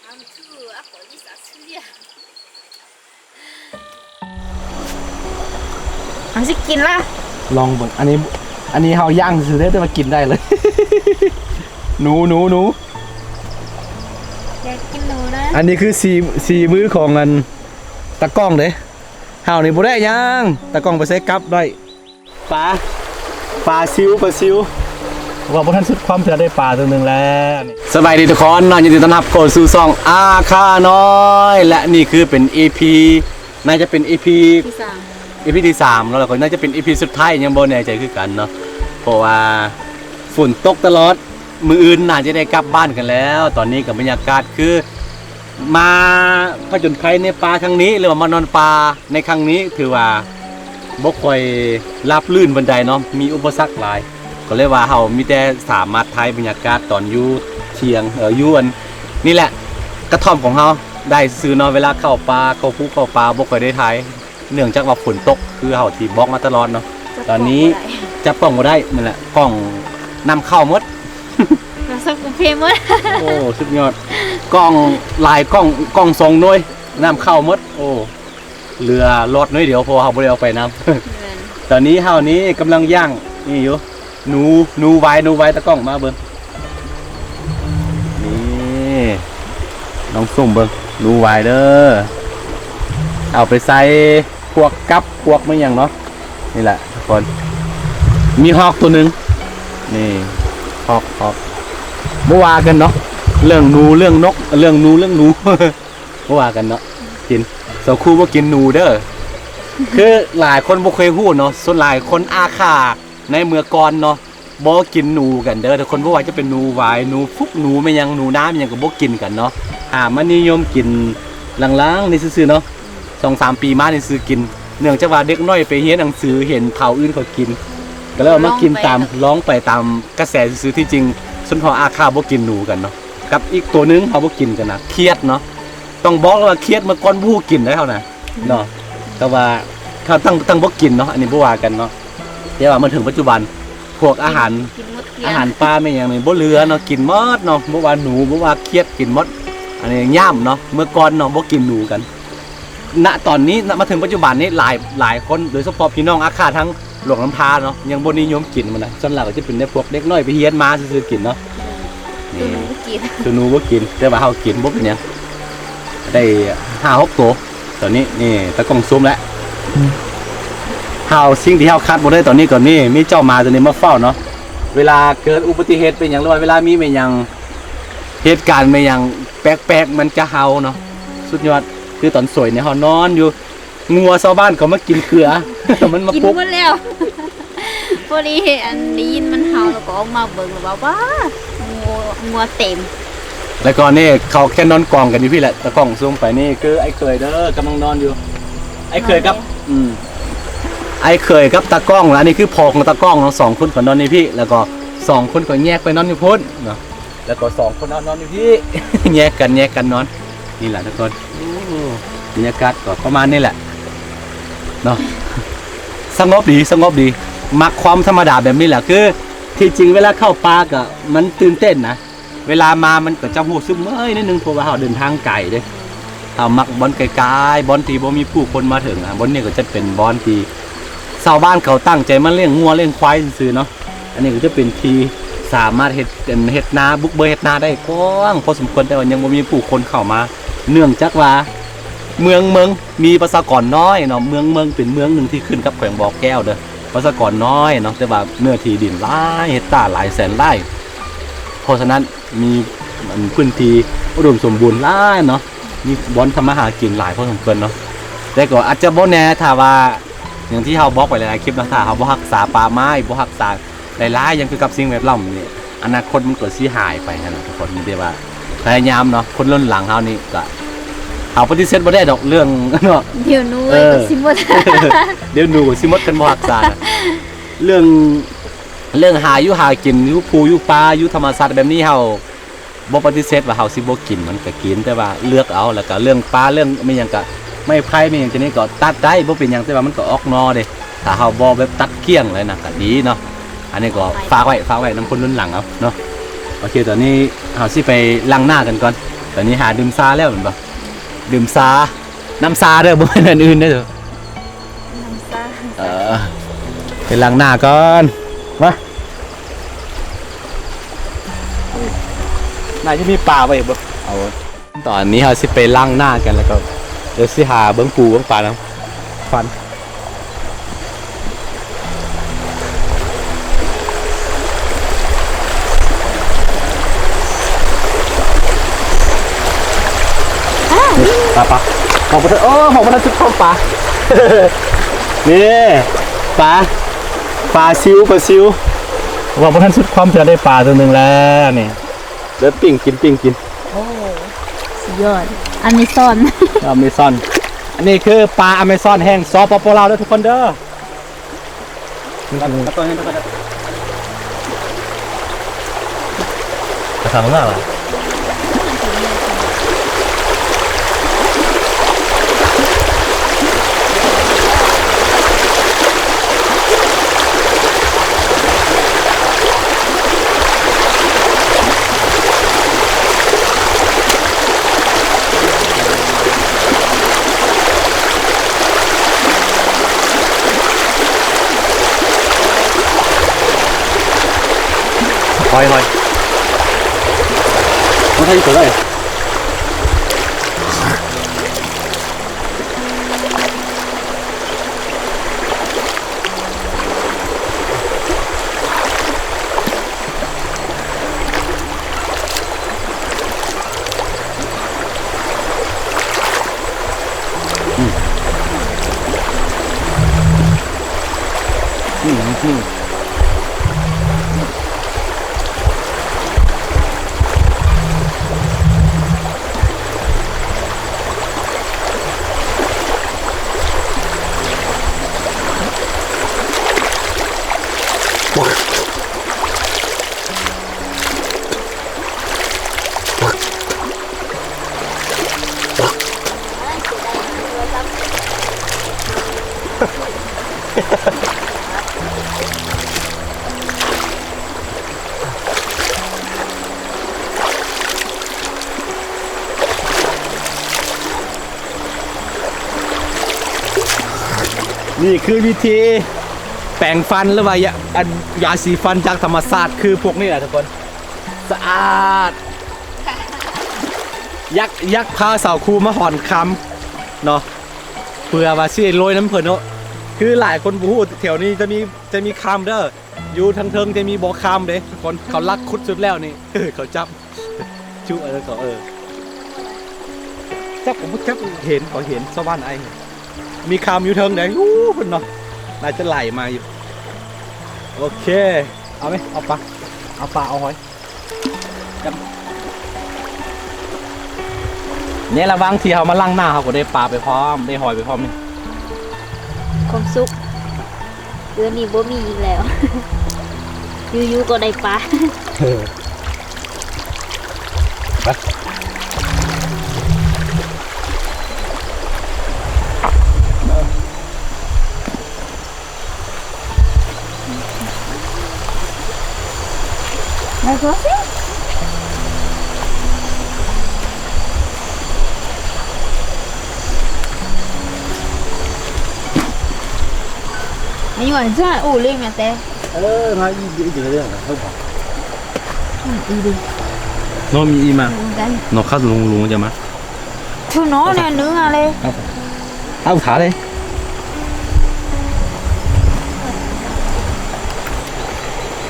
ອາ ມັນຊິກິນລະ ລອງເບິ່ງ. ອັນນີ້ ອັນນີ້ເຮົາຍ່າງຊື່ໆເດ້ ແຕ່ວ່າກິນໄດ້ເລີຍ. ໜູ ໜູ ໜູ ຢາກກິນໜູນະ. ອັນນີ້ຄືສີ ສີມືຂອງອັນຕາກ້ອງເດ້. ເຮົານີ້ບໍ່ໄດ້ຫຍັງ ຕາກ້ອງໄປໃສ່ກັບໄດ້. ປາ ປາຊິວ ປາຊິວ ວ່າບໍ່ທັນສຸດຄວາມເທື່ອ ໄດ້ປາຕົວໜຶ່ງແລ້ວ. ສະບາຍດີທຸກຄົນເນາະ ຍິນດີຕ້ອນຮັບເຂົ້າສູ່ຊ່ອງອາຄານ້ອຍ ແລະ ນີ້ຄືເປັນອີພີ ໜ້າຈະເປັນອີພີທີສາມ ອີພີທີສາມເນາະ ແລ້ວກໍໜ້າຈະເປັນອີພີສຸດທ້າຍ ຍັງບໍ່ແນ່ໃຈຄືກັນເນາະ ເພາະວ່າຝົນຕົກຕະຫຼອດ. ມື້ອື່ນໜ້າຈະໄດ້ກັບບ້ານກັນແລ້ວ. ຕອນນີ້ກໍບັນຍາກາດຄື ມາຜະຈົນໄພໃນປ່າຄັ້ງນີ້ ຫຼືວ່າມານອນປ່າໃນຄັ້ງນີ້ ຖືວ່າບໍ່ຄ່ອຍລາບລື່ນປານໃດເນາະ ມີອຸປະສັກຫຼາຍ ກໍເລີຍວ່າເຮົາມີແຕ່ສາມາດຖ່າຍບັນຍາກາດຕອນຢູ່ທ່ຽງ ເອີ ຢູ່ອັນນີ້ແຫຼະ ກະທ່ອມຂອງເຮົາໄດ້ຊື່ໆເນາະ. ເວລາເຂົ້າປ່າ ເຂົ້າພູເຂົ້າປ່າ ບໍ່ຄ່ອຍໄດ້ຖ່າຍ ເນື່ອງຈາກວ່າຝົນຕົກ ຄືເຮົາທີ່ບອກມາຕະຫຼອດເນາະ. ຕອນນີ້ຈັບກ້ອງບໍ່ໄດ້ ນັ້ນແຫຼະ ກ້ອງນ້ຳເຂົ້າໝົດ ໂທລະສັບກູເພໝົດ. ໂອ້ ສຸດຍອດ ກ້ອງຫຼາຍກ້ອງ ກ້ອງສອງໜ່ວຍ ນ້ຳເຂົ້າໝົດ. ໂອ້ ເຫຼືອຫຼອດໜ້ອຍດຽວ ເພາະວ່າເຮົາບໍ່ໄດ້ເອົາໄປນຳ. ຕອນນີ້ເຮົານີ້ກຳລັງຍ່າງນີ້ຢູ່ ໜູ ໜູຫວາຍ ໜູຫວາຍ ຕາກ້ອງມາເບິ່ງ. ນີ້ ລອງຊູມເບິ່ງ ໜູຫວາຍເດີ ເອົາໄປໃສ່ພວກກັບ ພວກແມ່ນຫຍັງເນາະ. ນີ້ແຫຼະທຸກຄົນ ມີຮອກຕົວໜຶ່ງ ນີ້ ຮອກ ຮອກ ບໍ່ວ່າກັນເນາະ ເລື່ອງໜູ ເລື່ອງນົກ ເລື່ອງໜູ ເລື່ອງໜູ ບໍ່ວ່າກັນເນາະ. ກິນ ສາວຄູບໍ່ກິນໜູເດີ ຄືຫຼາຍຄົນບໍ່ເຄີຍຮູ້ເນາະ ສ່ວນຫຼາຍຄົນອາຄາໃນເມື່ອກ່ອນເນາະ ບໍ່ກິນໜູກັນເດີທຸກຄົນ ບໍ່ວ່າຈະເປັນໜູຫວາຍ ໜູຟຸກ ໜູແມ່ນຫຍັງ ໜູນາແມ່ນຫຍັງກໍບໍ່ກິນກັນເນາະ. ຫາມານິຍົມກິນຫຼັງໆນີ້ຊື່ໆເນາະ ສອງສາມປີມານີ້ຊື່ກິນ ເນື່ອງຈາກວ່າເດັກນ້ອຍໄປຮຽນໜັງສື ເຫັນເຖົ້າອື່ນເຂົາກິນ ກໍເລີຍເອົາມາກິນຕາມ ລອງໄປຕາມກະແສຊື່ໆ. ທີ່ຈິງຊົນເຜົ່າອາຄາບໍ່ກິນໜູກັນເນາະ. ກັບອີກໂຕໜຶ່ງເຮົາບໍ່ກິນກັນນະ ຂຽດເນາະ ຕ້ອງບອກເລີຍວ່າຂຽດ ເມື່ອກ່ອນບໍ່ຮູ້ກິນເດ້ເຮົານະເນາະ ແຕ່ວ່າເຮົາຕັ້ງ ຕັ້ງບໍ່ກິນເນາະ ອັນນີ້ບໍ່ວ່າກັນເນາະ. ແຕ່ວ່າມາເຖິງປັດຈຸບັນ ພວກອາຫານ ກິນໝົດເກ້ຍງ ອາຫານປ່າແມ່ນຫຍັງນີ້ບໍ່ເຫຼືອເນາະ ກິນໝົດເນາະ ບໍ່ວ່າໜູ ບໍ່ວ່າຂຽດ ກິນໝົດ ອັນນີ້ຢ້າມເນາະ. ເມື່ອກ່ອນເນາະບໍ່ກິນໜູກັນ ນະຕອນນີ້ນະ ມາເຖິງປັດຈຸບັນນີ້ ຫຼາຍ ຫຼາຍຄົນ ໂດຍສະເພາະພີ່ນ້ອງອາຄາທາງຫຼວງນ້ຳທາເນາະ ຍັງບໍ່ນິຍົມກິນມັນນະ. ສ່ວນຫຼາຍກໍຈະເປັນແຕ່ພວກເດັກນ້ອຍໄປຮຽນມາຊື່ໆກິນເນາະ. ນີ້ ໂຕໜູບໍ່ກິນ ໂຕໜູບໍ່ກິນ ແຕ່ວ່າເຮົາກິນ ບໍ່ເປັນຫຍັງ ໄດ້ຫ້າຫົກໂຕ. ຕອນນີ້ນີ້ຕາກ້ອງຊູມແລ້ວ ເຮົາ ສິ່ງທີ່ເຮົາຂາດບໍ່ໄດ້ຕອນນີ້ກໍມີ ມີເຈົ້າໝາຕົວນີ້ມາເຝົ້າເນາະ. ເວລາເກີດອຸບັດຕິເຫດເປັນຫຍັງ ຫຼືວ່າເວລາມີແມ່ນຫຍັງ ເຫດການແມ່ນຫຍັງແປກໆ ມັນຈະເຫົ່າເນາະ. ສຸດຍອດ ຄືຕອນສວຍນີ້ເຮົານອນຢູ່ ງົວຊາວບ້ານເຂົາມາກິນເກືອ ມັນມາປຸກ ກິນໝົດແລ້ວ. ພໍດີອັນໄດ້ຍິນມັນເຫົ່າ ແລ້ວກໍອອກມາເບິ່ງ ແລ້ວວ່າ ວ້າ ງົວ ງົວເຕັມ. ແລ້ວກໍນີ້ເຂົາແຄ່ນອນກອງກັນຢູ່ພີ້ແຫຼະ ຕາກ້ອງຊູມໄປ ນີ້ຄືອ້າຍເຂີຍເດີ ກຳລັງນອນຢູ່ ອ້າຍເຂີຍກັບ ນອນເລີຍ ອືມ ອ້າຍເຂີຍກັບຕາກ້ອງ ແລະ ອັນນີ້ຄືພໍ່ຂອງຕາກ້ອງເນາະ. ສອງຄົນກໍນອນຢູ່ພີ້ ແລ້ວກໍສອງຄົນກໍແຍກໄປນອນຢູ່ພຸ້ນເນາະ. ແລ້ວກໍສອງຄົນນອນ ນອນຢູ່ພີ້ ແຍກກັນ ແຍກກັນນອນ. ນີ້ແຫຼະທຸກຄົນ ໂອ້ ບັນຍາກາດກໍປະມານນີ້ແຫຼະເນາະ ສະຫງົບດີ ສະຫງົບດີ ມັກຄວາມທຳມະດາແບບນີ້ແຫຼະ. ຄືທີ່ຈິງເວລາເຂົ້າປ່າກໍມັນຕື່ນເຕັ້ນນະ ເວລາມາມັນກໍຈະຮູ້ສຶກເມື່ອຍໜ້ອຍໜຶ່ງ ເພາະວ່າເຮົາເດີນທາງໄກເດ້. ເຮົາມັກບ່ອນໄກໆ ບ່ອນທີ່ບໍ່ມີຜູ້ຄົນມາເຖິງນະ. ບ່ອນນີ້ກໍຈະເປັນບ່ອນທີ່ຊາວບ້ານເຂົາຕັ້ງໃຈມາລ້ຽງງົວລ້ຽງຄວາຍຊື່ໆເນາະ. ອັນນີ້ກໍຈະເປັນທີ່ສາມາດເຮັດ ເຮັດນາ ບຸກເບີເຮັດນາໄດ້ກວ້າງພໍສົມຄວນ ແຕ່ວ່າຍັງບໍ່ມີຜູ້ຄົນເຂົ້າມາ ເນື່ອງຈາກວ່າເມືອງເມິງມີປະຊາກອນນ້ອຍເນາະ. ເມືອງເມິງເປັນເມືອງໜຶ່ງທີ່ຂຶ້ນກັບແຂວງບໍ່ແກ້ວເດີ ປະຊາກອນນ້ອຍເນາະ ແຕ່ວ່າເນື້ອທີ່ດິນຫຼາຍເຮັກຕາ ຫຼາຍແສນໄຮ່ ເພາະສະນັ້ນມີ ອັນ ພື້ນທີ່ອຸດົມສົມບູນຫຼາຍເນາະ ມີບ່ອນທຳມາຫາກິນຫຼາຍພໍສົມຄວນເນາະ. ແຕ່ກໍອາດຈະບໍ່ແນ່ ຖ້າວ່າ ຢ່າງທີ່ເຮົາບອກໄປຫຼາຍໆຄລິບເນາະ ຖ້າເຮົາບໍ່ຮັກສາປ່າໄມ້ ບໍ່ຮັກສາຫຼາຍໆຢ່າງກ່ຽວກັບສິ່ງແວດລ້ອມນີ້ ອະນາຄົດມັນກໍຊິຫາຍໄປຫັ້ນນະທຸກຄົນ. ມີແຕ່ວ່າພະຍາຍາມເນາະ ຄົນລຸ້ນຫຼັງເຮົານີ້ກໍ ເຮົາປະຕິເສດບໍ່ໄດ້ດອກເລື່ອງເນາະ ດຽວໜູ ເອີ ກໍຊິໝົດ ດຽວໜູກໍຊິໝົດຄັນບໍ່ຮັກສານະ. ເລື່ອງ ເລື່ອງຫາຢູ່ຫາກິນ ຢູ່ພູຢູ່ປ່າ ຢູ່ທຳມະຊາດແບບນີ້ ເຮົາບໍ່ປະຕິເສດວ່າເຮົາຊິບໍ່ກິນ ມັນກໍກິນ ແຕ່ວ່າເລືອກເອົາ. ແລ້ວກໍເລື່ອງປ່າ ເລື່ອງແມ່ນຫຍັງກໍ ໄມ້ໄຜ່ແມ່ນຫຍັງ ຈັ່ງນີ້ກໍຕັດໄດ້ ບໍ່ເປັນຫຍັງ ແຕ່ວ່າມັນກໍອອກໜໍ່ເດ້ ຖ້າເຮົາບໍ່ແບບຕັດກ້ຽງເລີຍນະ ກໍດີເນາະ. ອັນນີ້ກໍຝາກໄວ້ ຝາກໄວ້ນຳຄົນລຸ້ນຫຼັງເອົາເນາະ. ໂອເຄ ຕອນນີ້ເຮົາຊິໄປລ້າງໜ້າກັນກ່ອນ ຕອນນີ້ຫາດື່ມຊາແລ້ວແມ່ນບໍ່? ດື່ມຊາ ນ້ຳຊາເດີ ບໍ່ແມ່ນອັນອື່ນເດີ. ນ້ຳຊາ ເອີ ໄປລ້າງໜ້າກ່ອນ ມາ. ໜ້າຈະມີປາໄວ້ບໍ່? ເອົາ ຕອນນີ້ເຮົາຊິໄປລ້າງໜ້າກັນ ແລ້ວກໍດຽວຊິຫາເບິ່ງປູເບິ່ງປານຳ. ຄວັນ ປາ ປາ ເຮົາບໍ່ທັນ ເອີ ເຮົາບໍ່ທັນສຸດຄວາມປາ. ນີ້ ປາ ປາຊິວ ປາຊິວ. ເຮົາບໍ່ທັນສຸດຄວາມ ຈະໄດ້ປາຕົວໜຶ່ງແລ້ວນີ້. ເດີ ປີ້ງກິນ ປີ້ງກິນ. ໂອ້ ສຸດຍອດ ອາເມຊອນ ອາເມຊອນ. ອັນນີ້ຄືປາອາເມຊອນແຫ່ງ ສປປ ລາວ ເດີທຸກຄົນເດີ. ມາ ມາ ມາ ມາ. ນີ້ຄືວິທີແປງຟັນ ຫຼືວ່າຢາ ອັນ ຢາສີຟັນຈາກທຳມະຊາດ ຄືພວກນີ້ແຫຼະທຸກຄົນ ສະອາດ. ຢາກ ຢາກພາສາວຄູມາຫອນຄຳເນາະ ເພື່ອວ່າຊິໂລຍນຳເພິ່ນເນາະ. ຄືຫຼາຍຄົນບໍ່ຮູ້ ແຖວນີ້ຈະມີ ຈະມີຄຳເດີ ຢູ່ທາງເທິງຈະມີບໍ່ຄຳເດ້ທຸກຄົນ. ເຂົາລັກຂຸດສຸດແລ້ວນີ້ ເຂົາຈັບ ຈຸອັນນັ້ນເຂົາ ເອີ ຈັບກໍບໍ່ຈັບ ເຫັນ ເຂົາເຫັນຊາວບ້ານໄອ ມີຄຳຢູ່ເທິງໃດ ອູ້ ເພິ່ນເນາະ ໜ້າຈະໄຫຼມາຢູ່. ໂອເຄ ເອົາໄໝ ເອົາປາ ເອົາປາ ເອົາຫອຍ. ໃນລະຫວ່າງທີ່ເຮົາມາລ້າງໜ້າ ເຮົາກໍໄດ້ປາໄປພ້ອມ ໄດ້ຫອຍໄປພ້ອມນີ້. ຄວາມສຸກ ເດືອນນີ້ບໍ່ມີອີກແລ້ວ ຢູ່ໆກໍໄດ້ປາ. Ayo aja, uling ate. Eh, nga i, i, i, i, i, i. ນ້ອງມີອີ່ມາ ນ້ອງຄັດລຸງ ລຸງຈະມາ ຖືນ້ອງແນວໜຶ່ງອະເລີຍ ເອົາ ເອົາຂາເລີຍ.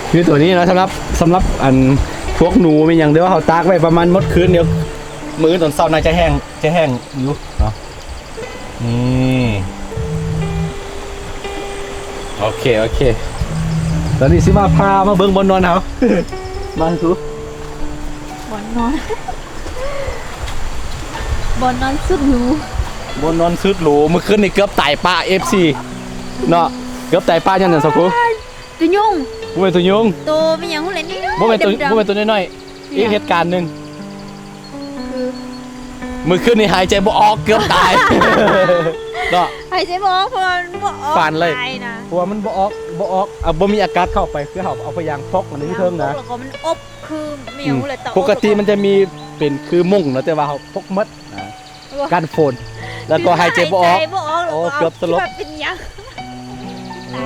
ຄືໂຕນີ້ເນາະ ສຳລັບ ສຳລັບອັນພວກໜູແມ່ນຫຍັງ ແຕ່ວ່າເຮົາຕາກໄວ້ປະມານໝົດຄືນ ດຽວມື້ອື່ນຕອນເຊົ້າໜ້າຈະແຫ້ງ ຈະແຫ້ງຢູ່ເນາະ. ນີ້ ໂອເຄ ໂອເຄ ຕອນນີ້ຊິມາພາມາເບິ່ງບ່ອນນອນເຮົາ ມາສູ່ ບ່ອນນອນ ບ່ອນນອນສຸດຫຼູ ບ່ອນນອນສຸດຫຼູ. ມື້ຄືນນີ້ເກືອບຕາຍປະ ເອັຟຊີ ເນາະ ເກືອບຕາຍປະຍ້ອນຫຍັງ ສາວຄູ? ໂຕຍຸງ ບໍ່ແມ່ນໂຕຍຸງ ໂຕແມ່ນຫຍັງພຸ້ນແຫຼະນີ້ ບໍ່ແມ່ນໂຕ ດຳໆ ບໍ່ແມ່ນໂຕນ້ອຍໆ ອີກເຫດການໜຶ່ງ ຄື ມື້ຄືນນີ້ຫາຍໃຈບໍ່ອອກ ເກືອບຕາຍເນາະ ຫາຍໃຈບໍ່ອອກ ເພາະວ່າມັນບໍ່ອອກ ຝັນເລີຍ ຕາຍນະ ເພາະວ່າມັນບໍ່ອອກ ບໍ່ອອກ ອ່າ ບໍ່ມີອາກາດເຂົ້າໄປ ຄືເຮົາເອົາພະຍາງພອກມັນຢູ່ເທິງນະ ແລ້ວກໍມັນອົບ ຄືແມວແຫຼະ ຕາ ປົກກະຕິມັນຈະມີເປັນຄືມຸ້ງເນາະ ແຕ່ວ່າເຮົາປົກໝົດ ອ່າ ກັນຝົນ ແລ້ວກໍຫາຍໃຈບໍ່ອອກ ຫາຍໃຈບໍ່ອອກ ໂອ້ ເກືອບສະຫຼົບ ຄິດວ່າເປັນຫຍັງ ເອີ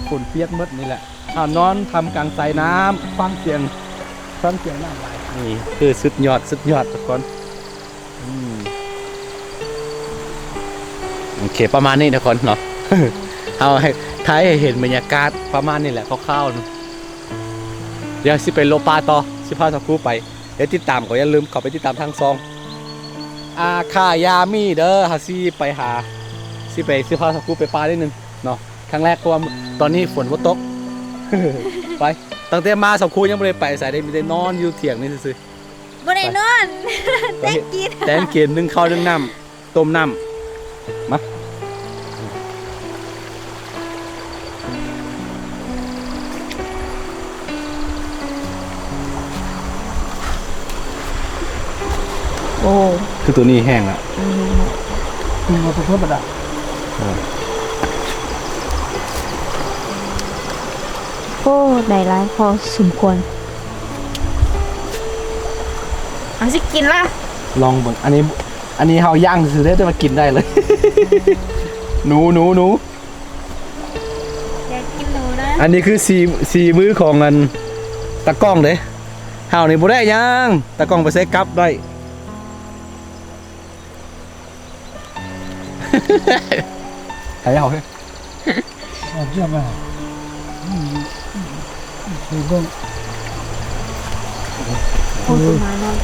ຝົນປຽກໝົດນີ້ແຫຼະ ເຮົານອນທ່າມກາງສາຍນ້ຳ ຟັງສຽງ ຟັງສຽງນ້ຳໄຫຼ ນີ້ຄືສຸດຍອດ ສຸດຍອດທຸກຄົນ ອືມ ໂອເຄ ປະມານນີ້ທຸກຄົນເນາະ ເຮົາໃຫ້ ຖ່າຍໃຫ້ເຫັນບັນຍາກາດປະມານນີ້ແຫຼະ ຄ່າວໆ ດຽວຊິໄປເລາະປ່າຕໍ່ ຊິພາສາວຄູໄປ ດຽວຕິດຕາມ ກໍຢ່າລືມເຂົ້າໄປຕິດຕາມທາງຊ່ອງ ອາຄາຍາມີ ເດີ ເຮົາຊິໄປຫາ ຊິໄປ ຊິພາສາວຄູໄປປ່າໜ້ອຍໜຶ່ງເນາະ ຄັ້ງແລກ ເພາະວ່າຕອນນີ້ຝົນບໍ່ຕົກ ໄປ ຕັ້ງແຕ່ມາສາວຄູຍັງບໍ່ໄດ້ໄປໃສເດ້ ມີແຕ່ນອນຢູ່ຖຽງນີ້ຊື່ໆ ບໍ່ໄດ້ນອນ ແຕ່ງກິນ ແຕ່ງກິນ ໜຶ້ງເຂົ້າ ໜຶ້ງນ້ຳ ຕົ້ມນ້ຳ ມາ ໂອ້ ຄືໂຕນີ້ແຫ້ງລະ ອືມ ອືມ ບໍ່ສົມຄວນປານໃດ ເອີ ໂອ້ ໄດ້ຫຼາຍພໍສົມຄວນ ເອົາ ຊິກິນລະ ລອງເບິ່ງ ອັນນີ້ ອັນນີ້ເຮົາຍ່າງຊື່ເດ້ ແຕ່ວ່າກິນໄດ້ເລີຍ ໜູ ໜູ ໜູ ຢາກກິນໜູນະ ອັນນີ້ຄືສີ ສີມືຂອງອັນຕາກ້ອງເດ້ ເຮົານີ້ບໍ່ໄດ້ຫຍັງ ຕາກ້ອງໄປໃສ່ກັບໄດ້ ໃຫ້ເຮົາເຮັດ ເອົາເຈົ້າມາ ອືມ ເບິ່ງ ໂອ້ ປະມານນັ້ນ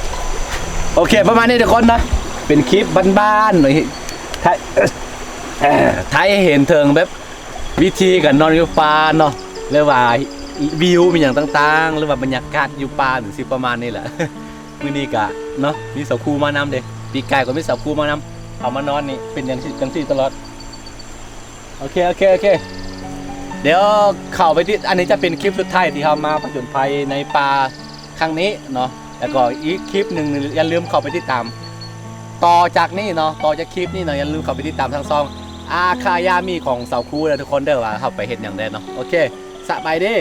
ໂອເຄ ປະມານນີ້ທຸກຄົນເນາະ ເປັນຄລິບບ້ານໆ ເນາະ ຖ່າຍ ເອີ ຖ່າຍໃຫ້ເຫັນເຖິງແບບ ວິທີການນອນຢູ່ປ່າເນາະ ຫຼືວ່າວິວອີ່ຫຍັງຕ່າງໆ ຫຼືວ່າບັນຍາກາດຢູ່ປ່າຈັ່ງຊີ້ ປະມານນີ້ແຫຼະ ມື້ນີ້ກະເນາະ ມີສາວຄູມານຳເດ້ ປີກາຍກໍມີສາວຄູມານຳ ເຮົາມານອນນີ້ເປັນຈັ່ງຊີ້ ຈັ່ງຊີ້ຕະຫຼອດ ໂອເຄ ໂອເຄ ໂອເຄ ດຽວເຂົ້າໄປທີ່ ອັນນີ້ຈະເປັນຄລິບສຸດທ້າຍທີ່ເຮົາມາຜະຈົນໄພໃນປ່າ ຄັ້ງນີ້ເນາະ ແລ້ວກໍອີກຄລິບໜຶ່ງ ຢ່າລືມເຂົ້າໄປຕິດຕາມ ຕໍ່ຈາກນີ້ເນາະ ຕໍ່ຈາກຄລິບນີ້ເນາະ ຢ່າລືມເຂົ້າໄປຕິດຕາມທາງຊ່ອງ ອາຄາຍາມີ ຂອງສາວຄູເດີທຸກຄົນເດີ ວ່າເຮົາໄປເຮັດຫຍັງແດ່ເນາະ ໂອເຄ ສະບາຍດີ.